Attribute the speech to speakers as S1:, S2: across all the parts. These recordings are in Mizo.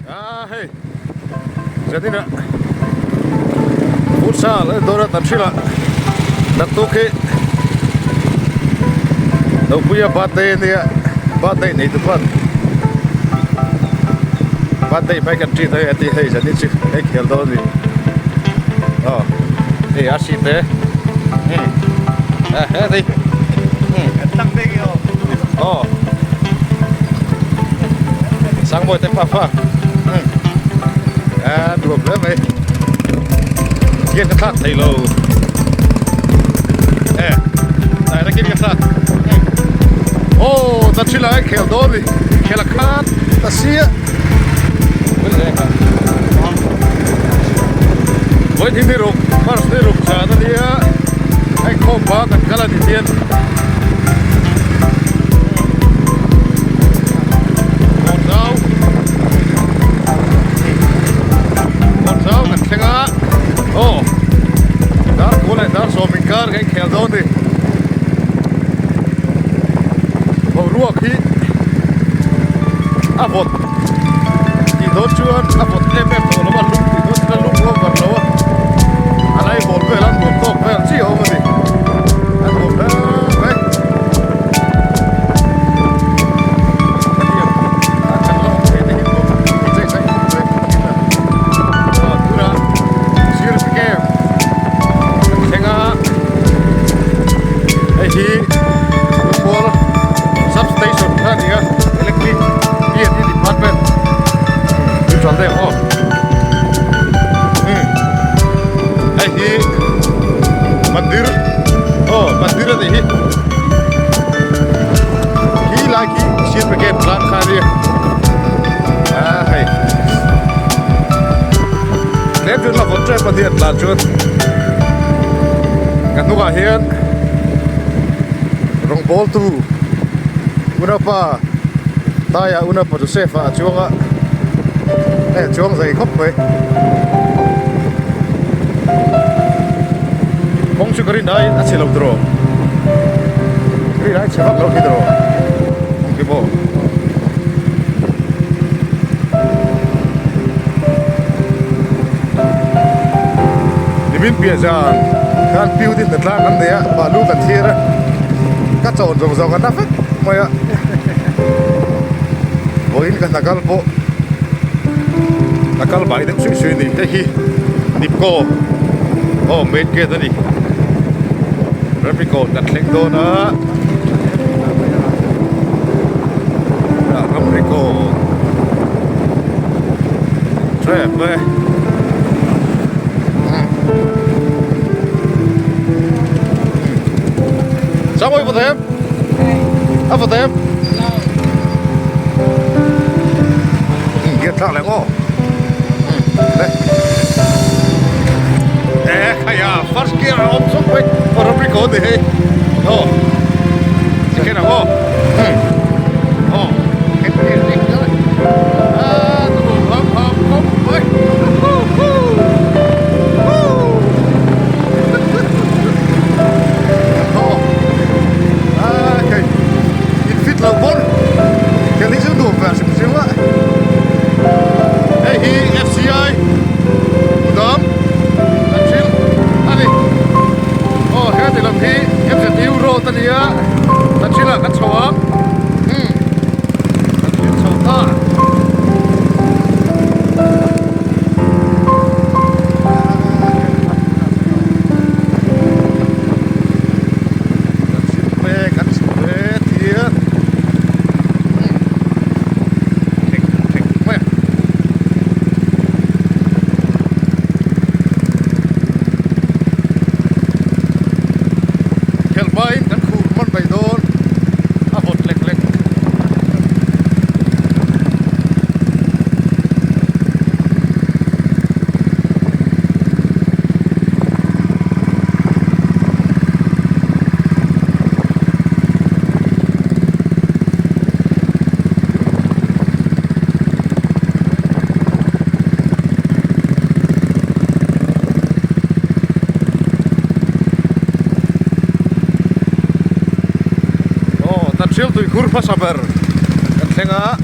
S1: A hei zanin ah futsal a dawr a tan hrilh a naktuk hi Nopuia birthday a nia birthday nei tu khan birthday hmai kan treat a hei a ti hei zanin chu hei khel dawn a ni aw hei a si te he hei. Aw Sangmawi te pa fa a nuam hle mai gear ka thlak thei lo e direct in ka thlak aw ta thil ah khel dawn ni khel a khat ta sia Vawi thing ni ruk first ni ruk zan a nia hei khawm pa kan kal a ni hian Kawn zau Kawn zau kan thleng a aw dar kua leh dar sawm inkar kan inkhel dawn a ni boruak hi a vawt tih dawn chuan a vawt em em tawh lo a lum tih dawn chuan a lum over lo a a lai hawl vel a nuam tawk vel chi a awm a ni a nuam hle mai hetiang a kan la awm thei te hi nuam ti chei chei khawp mai a tunah sir game kan thleng a hei hi football substation kha a ni a electric P&D department neutral deuh aw umm hei hi mandir aw mandir a nih hi khi lai khi sian brigade tlang kha a nia a hei tlem chuan la vawt tep a nia tlan chuan ka hnungah hian rawngbawl tu unaupa Taiah unaupa Joseph ah a chuang a hei a chuang zei khawp mai kawng chu ka rin aiin a chhe lo tawh ka rin aiin chhe vak lo hi tawh kawng khi maw. Nimin piah zan khan building hna tlang an nei a balu kan thlir a ka chawn zawng zawng a na vek mai a vawiin ka hna kal pawh a kal bai deuh suih suih a ni hei hi Nipco aw main gate a ni Ramri kawn kan thleng dawn a Ramri kawn. Trap e. Sao ơi, vào em? À, vào em. Get thang lại ngô. Đây. Ê, khaya, first gear om suk mai. Ramri kawn ni hei. Aw. Second ang aw. Aw. Hei hi FCI Kudam an thil a ni. Aw heti lam hi MZU road a ni a, kan thilah kan chho ang. Umm kan thil chho ta. Kan thil ve kan chho ve tia. Umm thing thing mai a. Khelh hmain kan khur hman mai dawn a vawt lek lek. Aw tan hrial tui khur hmasa ber kan thleng a.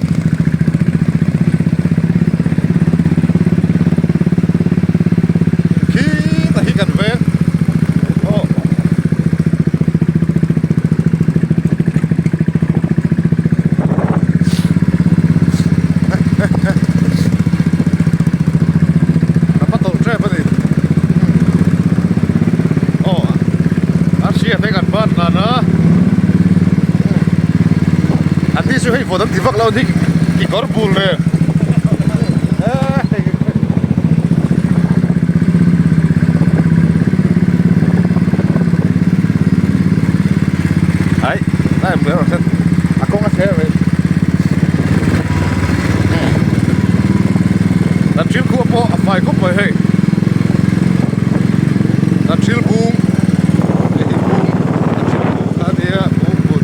S1: vawt an ti vak lo a ni kekawr bul nen. Ai, ai mui a a kawng a chhe mai. Kan thil khuah pawh a fai khawp mai hei. Kan thil bung hei hi bung kan thil bung kha a nia bung hmun.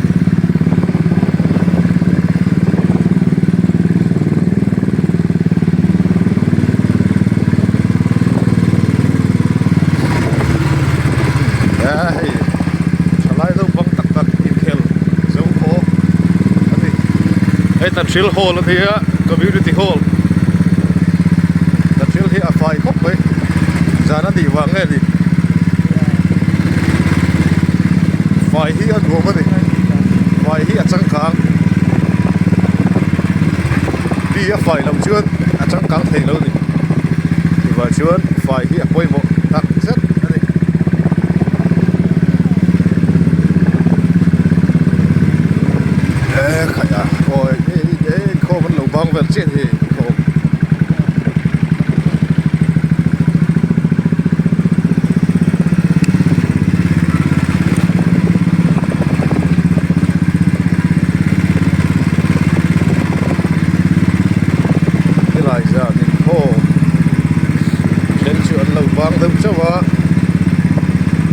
S1: Hei thalai naupang tak tak inkhel zo haw a ni. Hei Tanhril Hall a ni a Community Hall Tanhril hi a fai khawp mai zan a nih vang nge ni fai hi a nuam a ni fai hi a changkang mi a fai loh chuan a changkang thei lo a ni chuvang chuan fai hi a pawimawh tak zet a ni. E khaih a awi hei hei inkhawm an lo bang vel chiah ni inkhawm. Helai zan inkhawm then chu an lo bang deuh chauh a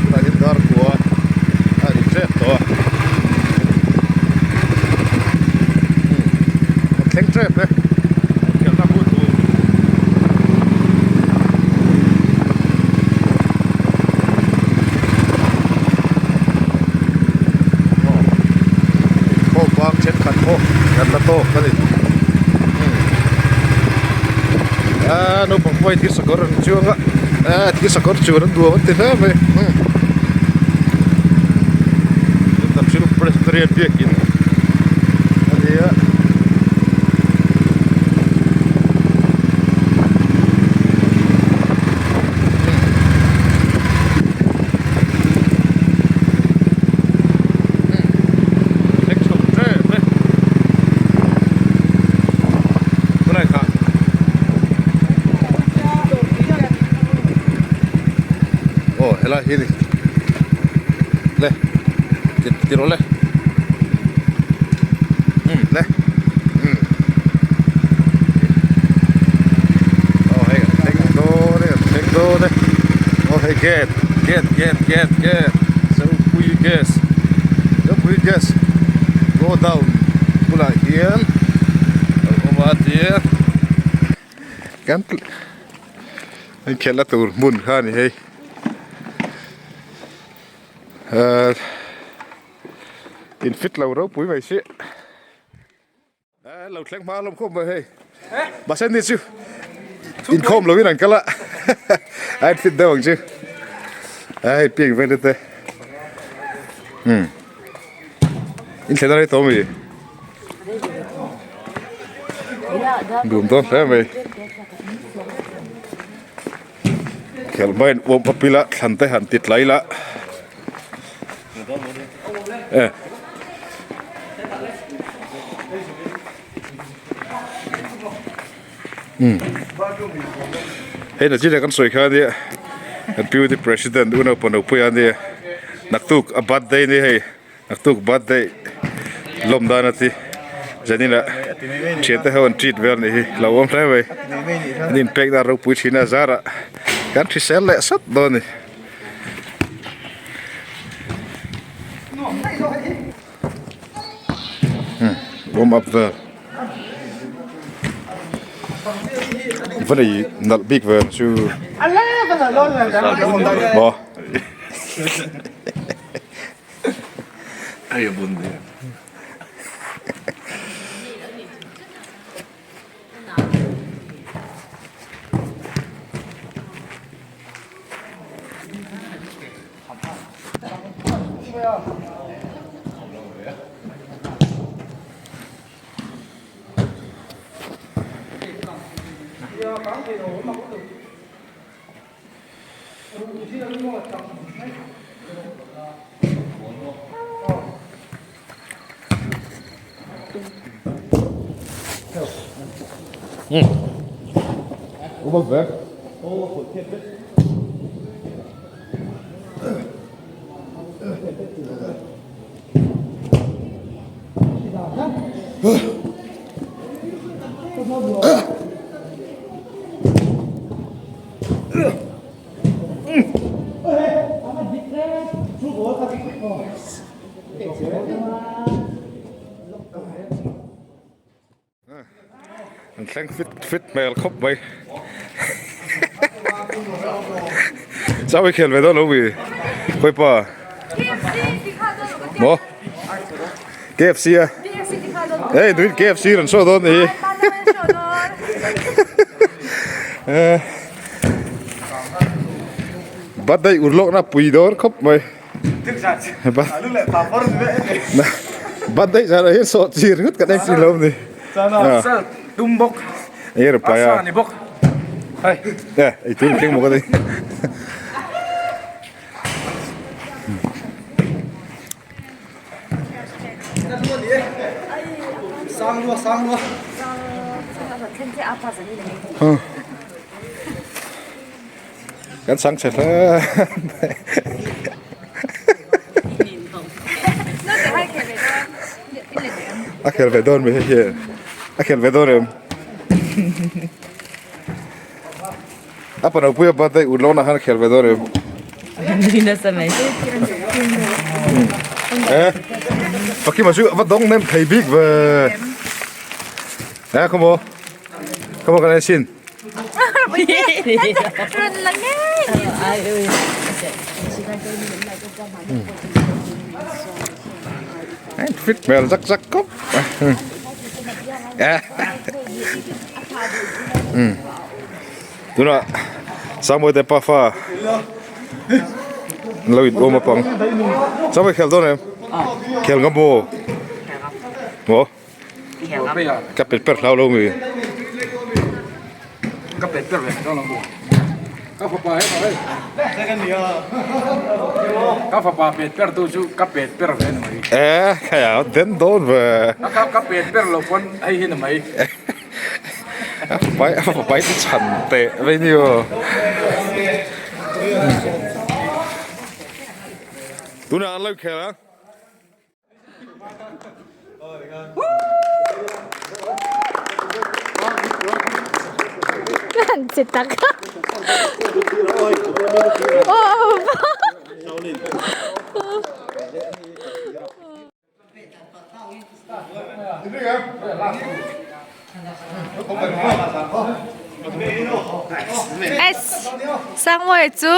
S1: tunah hian dar kua a ri hrep tawh a an thleng tep e inkhelhna hmun tur. Inkhawm vang thenkhat pawh kan la tawk a ni aaa naupang pawh hei thil sakawr an chuang a aaa thil sakawr chuan an duam an ti hle mai thil Presbyterian biakin a ni a. Aw helai hi a ni le ti rawh le umm le umm aw hei kan thleng dawn e kan thleng dawn e aw hei gate gate gate gate gate Zopui gas Zopui gas go down bulah hian a awm a tia kan inkhelhna tur hmun kha a ni hei ahh in fit lo ropui mai si. Lo thleng hma lawm khawp mai hei mahse ni chu inkhawm lo in an kal a a in fit deuh ang chu a hei piang vel te um in thlen a rei tawh ami dum dawn hle mai khelh hmain uam a pil a thlan te han ti tlai la e. Hei nachina kan sawi kha ania kan pu te president u naupang nopui a nia naktuk a birthday a ni hei naktuk birthday lawm dan a ti zanin ah thiante ho an treat vel a nih hi lo awm hle mai an inpek na ropui thin a zarah kan hrisel leh sat dawn a ni. Warm up vel va nei nalh bik vel chu maw Upa ve. An thleng fit fit hmel khawp mai Chau i khel ve dawn lo mi Khawipa Maw KFC a Hei tuin KFC rawn show dawn ni Birthday urlawkna pui dawn khawp mai Birthday zan ah hian sawh chi ringawt kan en chi lo ni Enge reply a Eh eitur keng bawk a ni. Kan sang chhe hle mai. A khel ve dawn mai hei hian a khel ve dawn em a panopuia birthday ut lohna khan a khel ve dawn em. Eh Pakima chu a va dawng nem thei bik ve eh khawmaw khawmaw kan en sin. Fit hmel zak zak khawp tunah Samuel te pafa an lo in awm a pang Samuel khel dawn em khel ngam maw maw. Ka pet per hlau lo mi.
S2: Ka pet per ve dawn lo mi. Ka fapa he hei. Ka fapa pet per tu chu ka pet per ve ni mai.
S1: Eh khaia den dawn ve.
S2: Ka ka pet per lo pawn hei hi ni mai.
S1: Pai a fapa pai chhan teh vei ni aw. Tunah an lo khel a.
S3: Kan che tak. S Sangmawia chu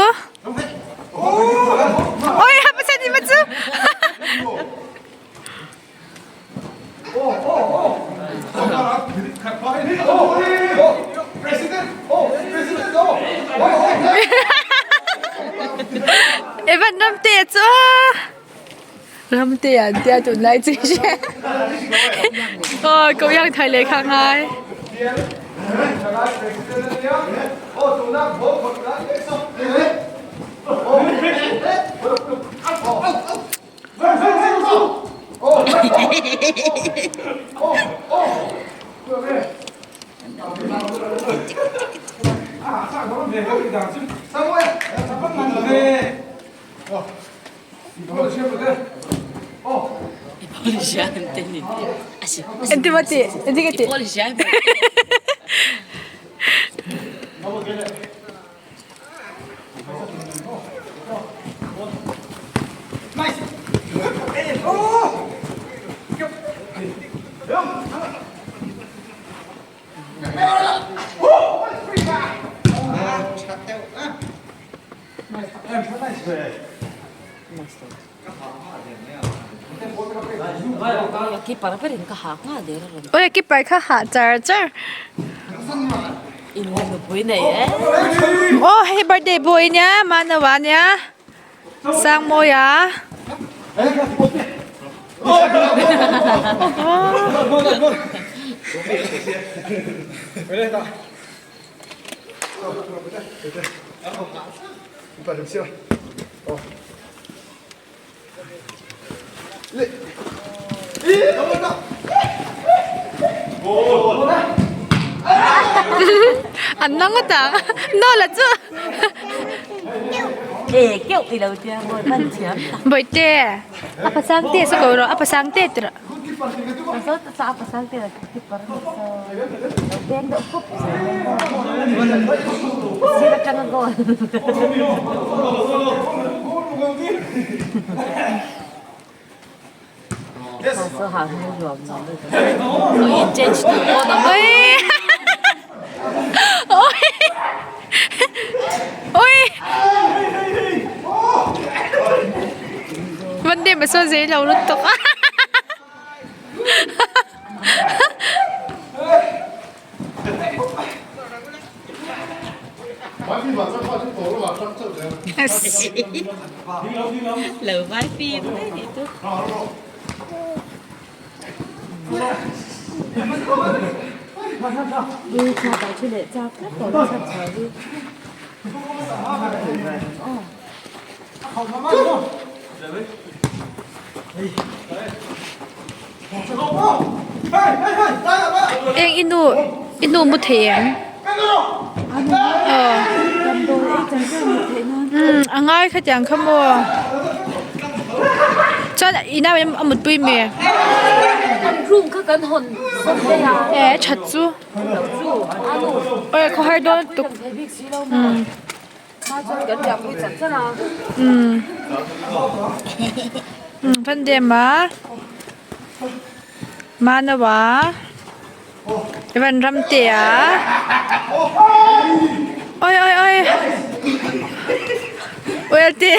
S3: Oi apa sa ni chu Evan Ramtea chu Ramtea an tia tunlai chu i hria aw ko yang thai leh kha ngai. Engtin maw tih engtin ka tih Oi keeper kha hah char char. Oh hei birthday boy nia Manawa nia Sangmawia. An na ngawt ang. Nawla chu. Bawihte, a pasang te saw ko rawh, a pasang te ti rawh. Monday ma saw zei lo lutuk a. Eng i nu i nu mu thei em? Aw umm a ngai khatiang kha maw chuan i nau in a mutpui mi e that chu aw khawhar dawn lutuk umm. Umm kan dem a Manawa Evan Ramtea oi oi oi oi a ti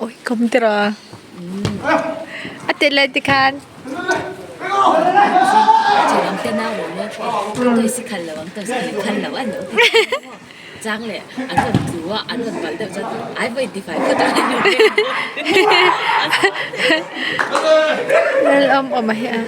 S3: Ôi không ti rawh a tet lai ti khan Lal awm awm a hi a.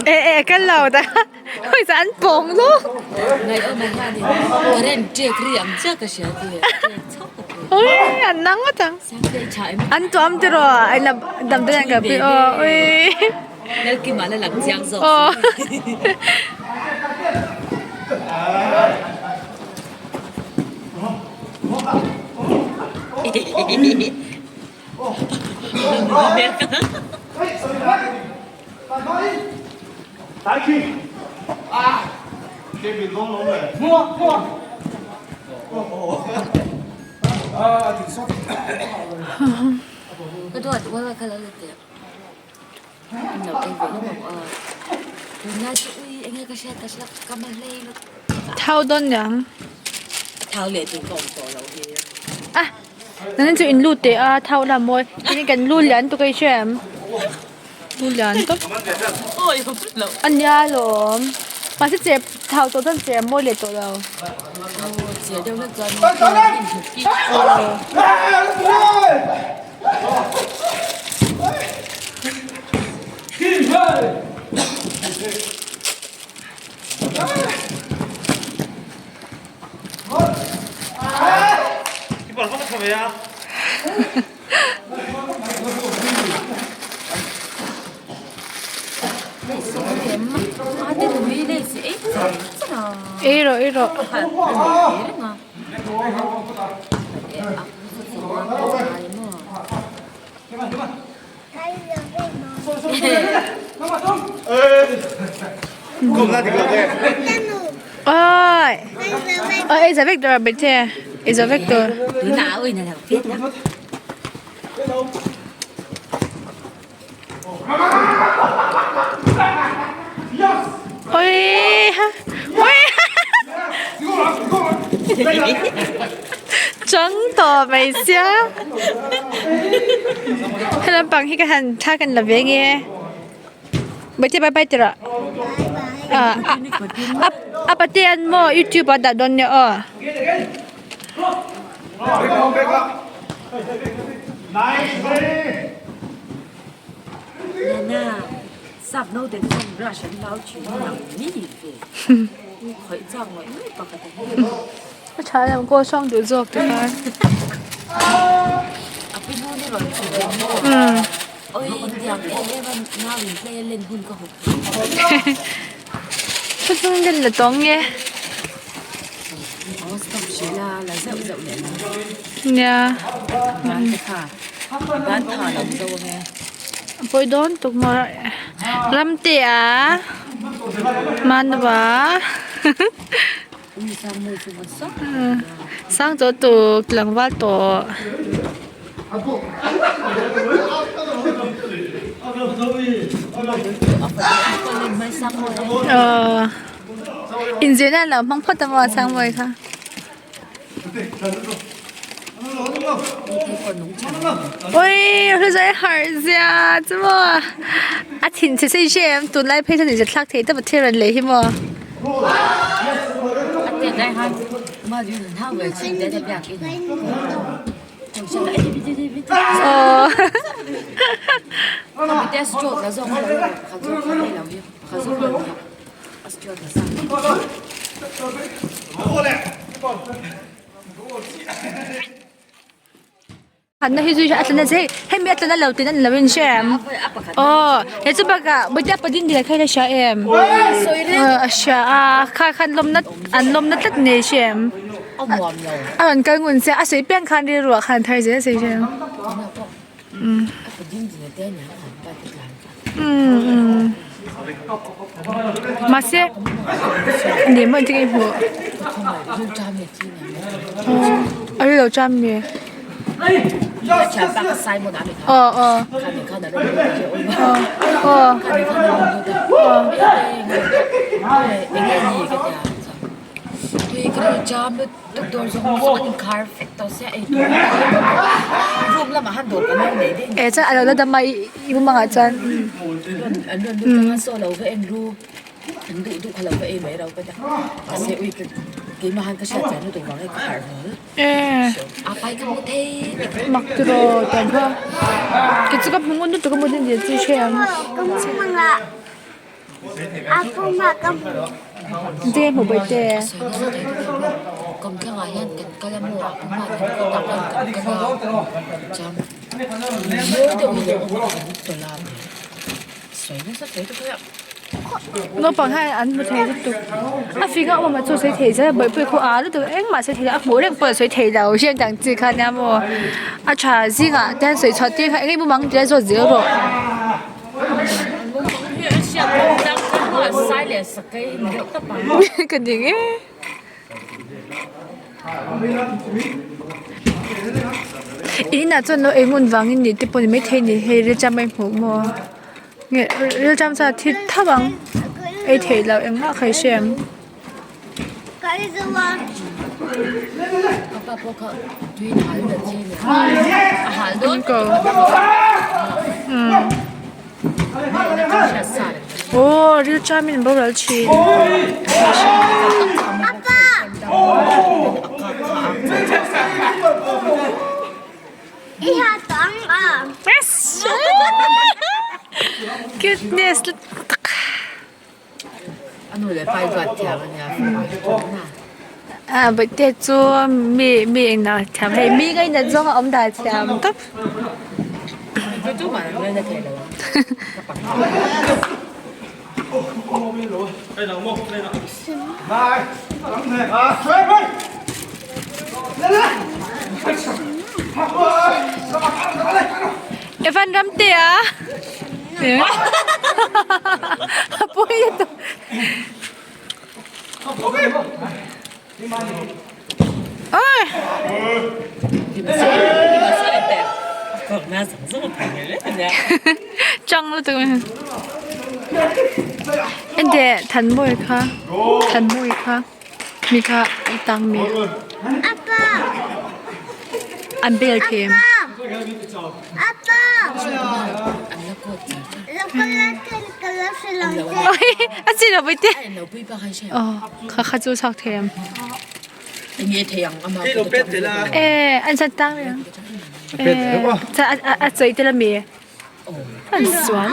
S3: E e kal lo ta hoi chu an pawng lo ui an nang ngawt ang an tuam tiraw ai la damdawi an kalpui aw ui aw. Thau dawn niang. Ah nang chu in lut teh a thau la mawi tin kan lu lian tuk a i hria em lu lian tawp a nia lawm mahse che thau tawh chuan che a mawi leh tawh lo. Ei rawh ei rawh. Ôi Ôi ei za vek tur a Bete ei za vek tur. Chang tawh mai sia he lampang hi ka han thla kan la ve nge Bawihtei bye bye tirah ah a patean maw youtube ah dah dawn nia aw.
S4: Sap naute chuan brush an lau thin a nang ni ve khawih chak ngawih ngawih pakhat a hi.
S3: A tha em kawl hrang duh zawk te khan.
S4: A pi nu ni rawn chhuk em maw? Oi tiang em em a nau in play a len hun ka hawp.
S3: Thu chung len la tawng nge.
S4: Aw stop hrih la la zeuh zeuh leh la.
S3: Nia.
S4: Ban te kha ban tha lo zo ange.
S3: A pawi dawn tuk maw Ramte a Manava sang tawh tuk tlangval tawh. Aw inzir nan lo hmang phawt a maw Sangmawi kha. Oi hrizai harh zia chu maw a thin chhe sei hre em tunlai phei chuan inzir thlak thei tawp a thil rawn lei hi maw. Aw Khanna hi zui a tlana zai hemi a tlana lo tin a ni lo in hre em aw he chu bakah bawihte padin dil kha i la hria em a hria a kha khan lawmna an lawmna tlat nei hre em a rawn kal ngun che a sawi piang khan rilru ah khan thar zel a sawi hre em. Mahse ni maw engtin nge i hmuh a rilo cham mi aw aw aw aw. Eh chuan a lo la dam a i mumangah chuan eh mak tiraw tiang kha kei chu ka hmu ngun lutuk a maw din chi hre ang. Dê hmu bai te. Naupang hian an hmu thei lutuk a fing a awm a chu sawi thei zel a bawihpui khu a lutuk engmah sawi thei lo a hmuh reng pawh a sawi thei lo hriat ang chi kha nia maw a tha zingah te hian sawi chhuah tir kha eng emaw mang tia zawt zel rawh. Ka ding e. Inah chuan lo ei ngun vangin nih te pawh ni maithei ni hei rilṭam a hmuh maw nge rilṭam chuan a thi tho ang ei theih loh engmah kha i hre ang. Aw rilṭam in boral thin. Cuteness lutuk. Ah bawihte chu mi mi engah thiam hei mi ngainat zawng a awm dan thiam tawp. Evan Ramtea. A pawi lutuk. Oi! Chang lutuk mai. Ente Thanmawia kha Thanmawia kha mi kha a tang mi. An bel them. A chi lo pui te. Kha kha chu chhuak them. E an chan tang reng. E a chei tel ami. An suan.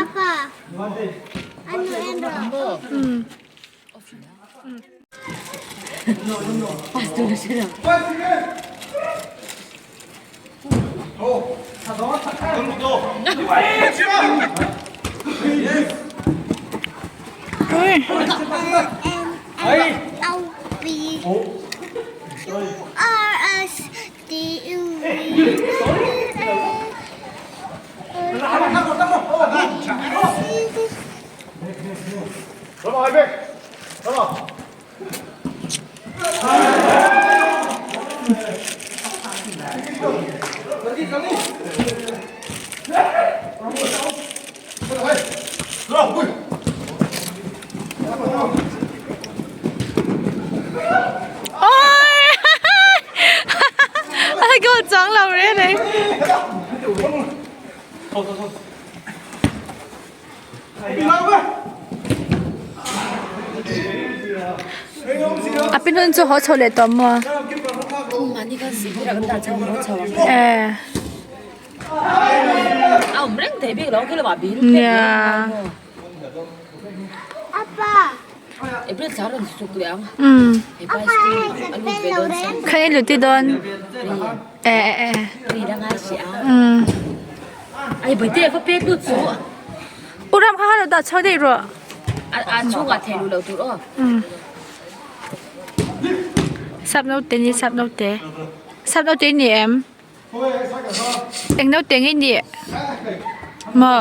S3: Ôi给我装老人嘞！A pin hun chu haw chho leh tawh maw? Eh. Nia. Umm. Kha i luti dawn. Eh eh eh. Umm. U ram kha kha lo dah chho daih rawh. Umm. Sap naute ni sap naute. Sap naute i ni em? Eng naute nge i nih? Maw?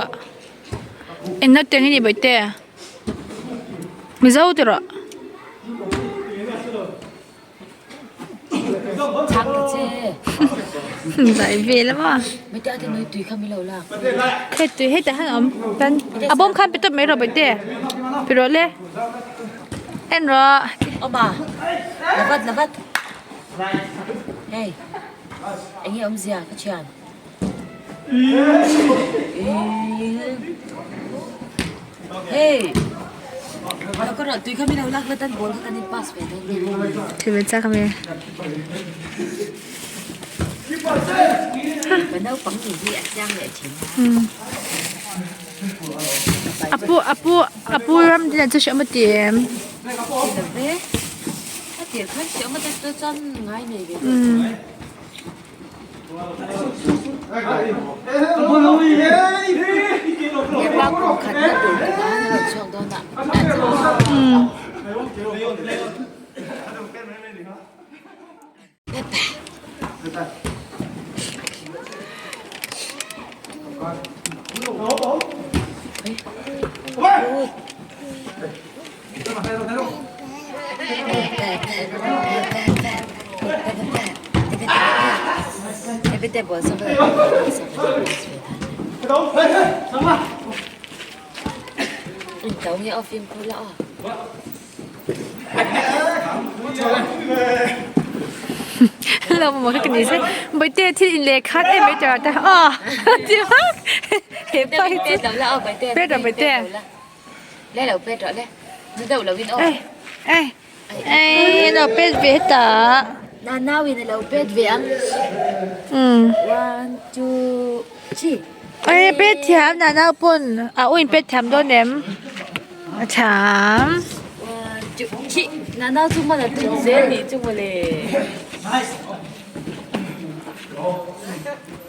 S3: Eng naute nge i nih bawihte? Mizo ti rawh. Zai vel a maw? Hei tui hetah hian a awm tan a bawm khan pe tawp mai rawh bawihte pe rawh le en rawh. Thil ve chak ame. Apu apu apu ram din ah chu hreawm a ti em? Lo maw ka ni se Bawihte thil in leh khat em mai tura ta aw ti vak he pa hi chu pet rawh Bawihte ei ei ei lo pet ve hetah ei pet thiam nana pawn a u in pet thiam dawn em a thiam.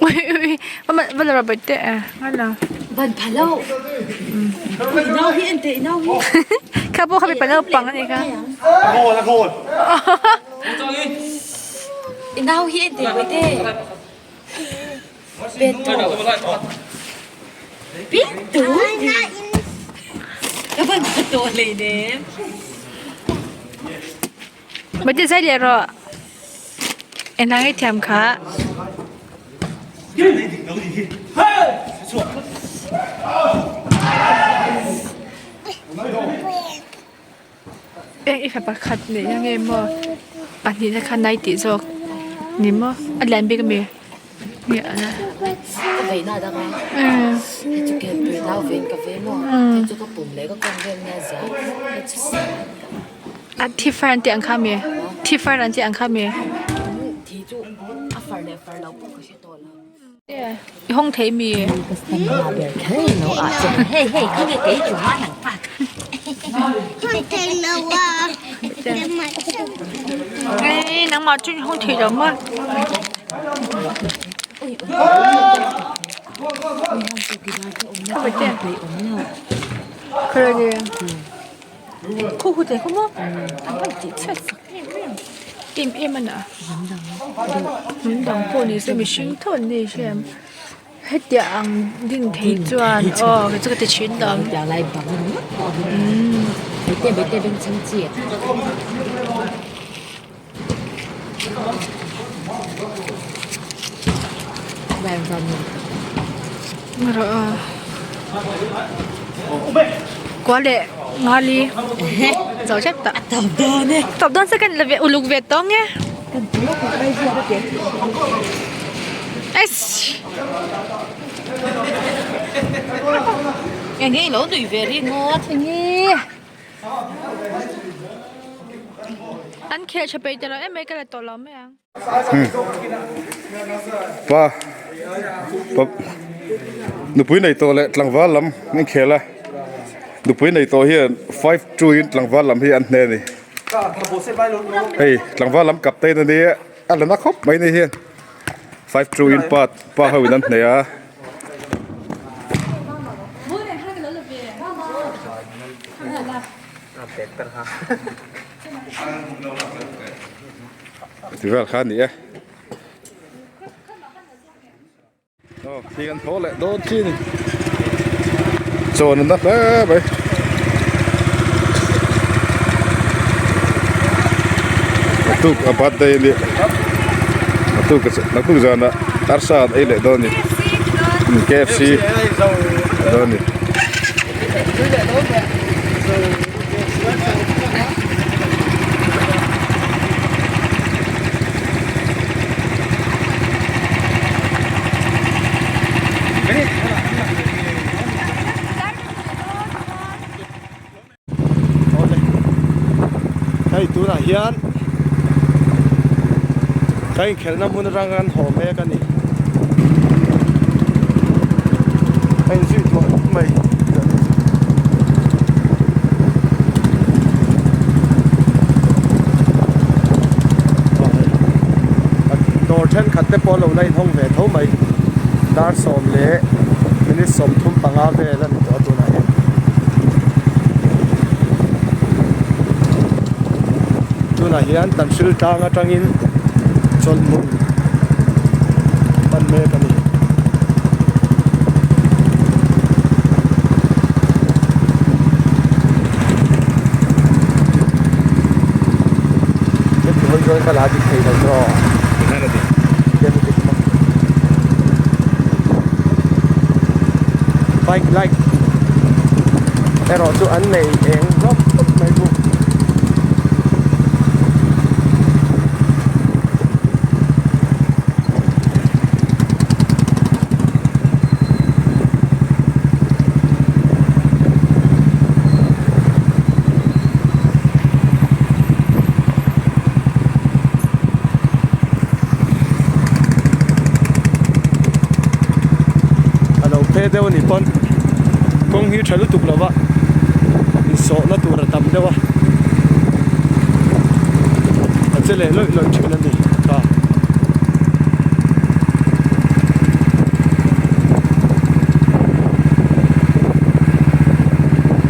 S3: Ui ui va la rawh teh e ngai lo kha pawh kha mipa naupang a nih kha Bawihte zai leh rawh. Engah nge thiam kha? Eng i fapa khat neih na nge maw pahnihna kha nai tih zawk ni maw a lian bik ami nge a
S4: Ka vei na dang a hei chu kel pui nau vein ka ve maw hei chu ka pum leh ka kawng vel nia zia hei chu
S3: A thi far an tih ang kha ami thi far an tih ang kha ami
S4: thi chu a far leh far lo pawh ka hre tawh lo.
S3: I hawng thei mi. Ei nangmah chu i hawng thei lo maw. Khu khu thei khaw maw an rawn tih chhiat sak em em em em a na hnam dang pawh ni se mihring tho an ni hriat em hetiang ang ding thei chuan aw kei chu ka ti thin lo Kua leh ngali zo tep ta tawp dawn se kan la ve uluk ve tawng e eish
S4: Eng nge ilo nui ve ringawt
S3: enge. An khel tha peih ta lo em mai ka la tawh lo mai ang.
S1: Pa pa nupui nei tawh leh tlangval lam an khel a nupui nei tawh hian 5 2 in tlangval lam hi an hne a ni hei tlangval lam captain a nia a la na khawp mai ni hian 5 2 in pa pa ho in an hne a. Ti vel kha a ni e. Aw khi kan thaw leh dawn chi a ni. Chawn an na hle mai. Naktuk a birthday a nia. Naktuk naktuk zanah arsa an ei leh dawn a ni. KFC dawn a ni.
S5: Hei tunah hian kan inkhelhna hmun atang kan haw mek a ni a inzui tawh khawp mai. Dawr thenkhat te pawh a lo la inhawng ve tho mai dar sawm leh minute 35 vel a ni tawh a tunah hian. Tunah hian Tanhril tlang atangin chawlhhmun pan mek a ni. Heti hawi zawn kha la dik thei lo chu aw. Bike light erawh chu an nei eng hlawp hlawp mai bawk. A lo phe deuh a nih pawn kawng hi tha lutuk lo va insawhna tur a tam deuh a a che leh lawih lawih thin a ni ta.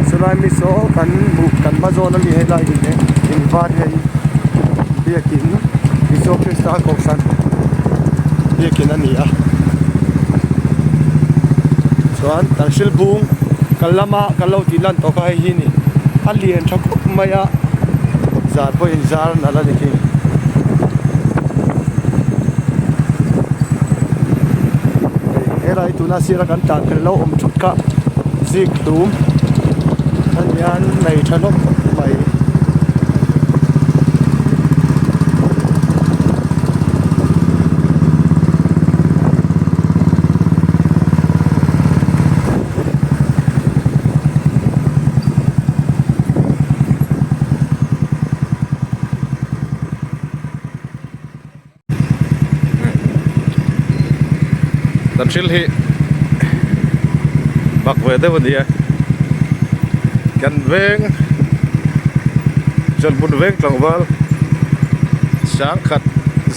S5: Chulai mi saw kan hmuh kan hma zawn a mi helai in he in var hei biakin Isua Krista kohhran biakin a ni a chuan Tanhril bung kal lama kan lo tih lan tawh kha hei hi a ni a lian tha khawp mai a zar pawhin zar nalh a ni khi. helai tuna sira kan tlan fel lo awm thut kha zik hlum a ni a an nei tha hlawm khawp mai.
S1: Kan thil hi bak ve deuh a ni a kan veng chawlhmun veng tlangval sangkhat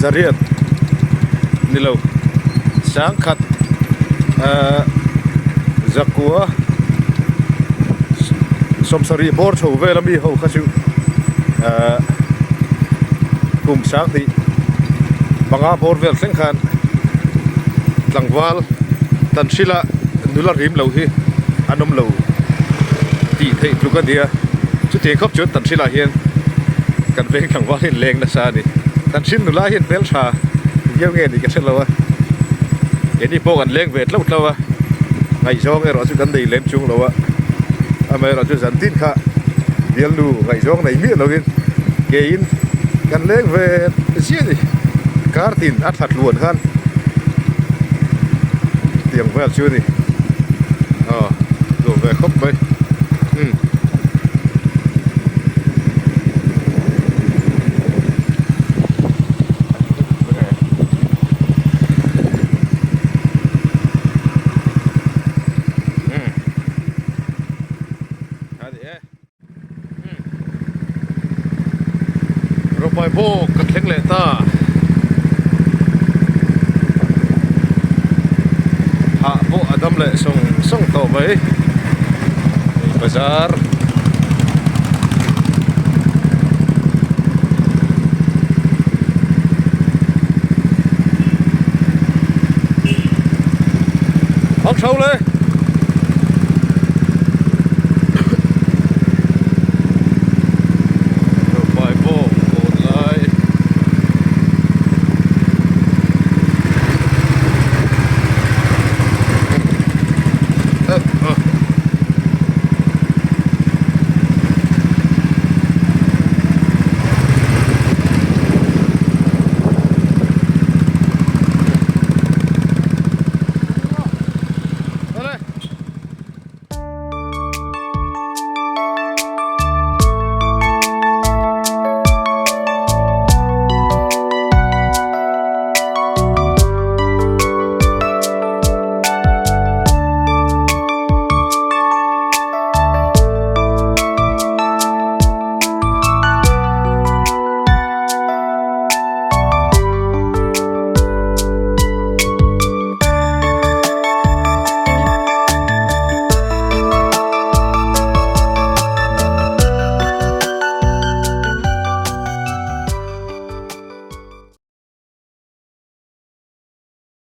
S1: zariat ni lo sangkhat ahh zakua sawmsarih bawr chho vel ami ho kha chu ahh kum sanghnih panga bawr vel thleng khan tlangval tan hrila nula rim lo hi an awm lo tih theih tluk a nia chutiang khawp chuan tan hrilah hian kan veng tlangval hi an leng nasa a ni tan hrin nula hian hmeltha viau nge ni ka hre lo a keini pawh kan leng ve tlauh tlauh a ngaihzawng erawh chu kan nei lem chung lo a amaherawhchu zan tin kha bialnu ngaihzawng nei miah lovin keiin kan leng ve ziah a ni kar tin a thla tluan khan tiang vel chu a ni aw duh ve khawp mai umm. Rawpai bawk kan thleng leh ta. Hah pawh a dam leh sawng sawng tawh mai. Hei bazar. Hawk tho le.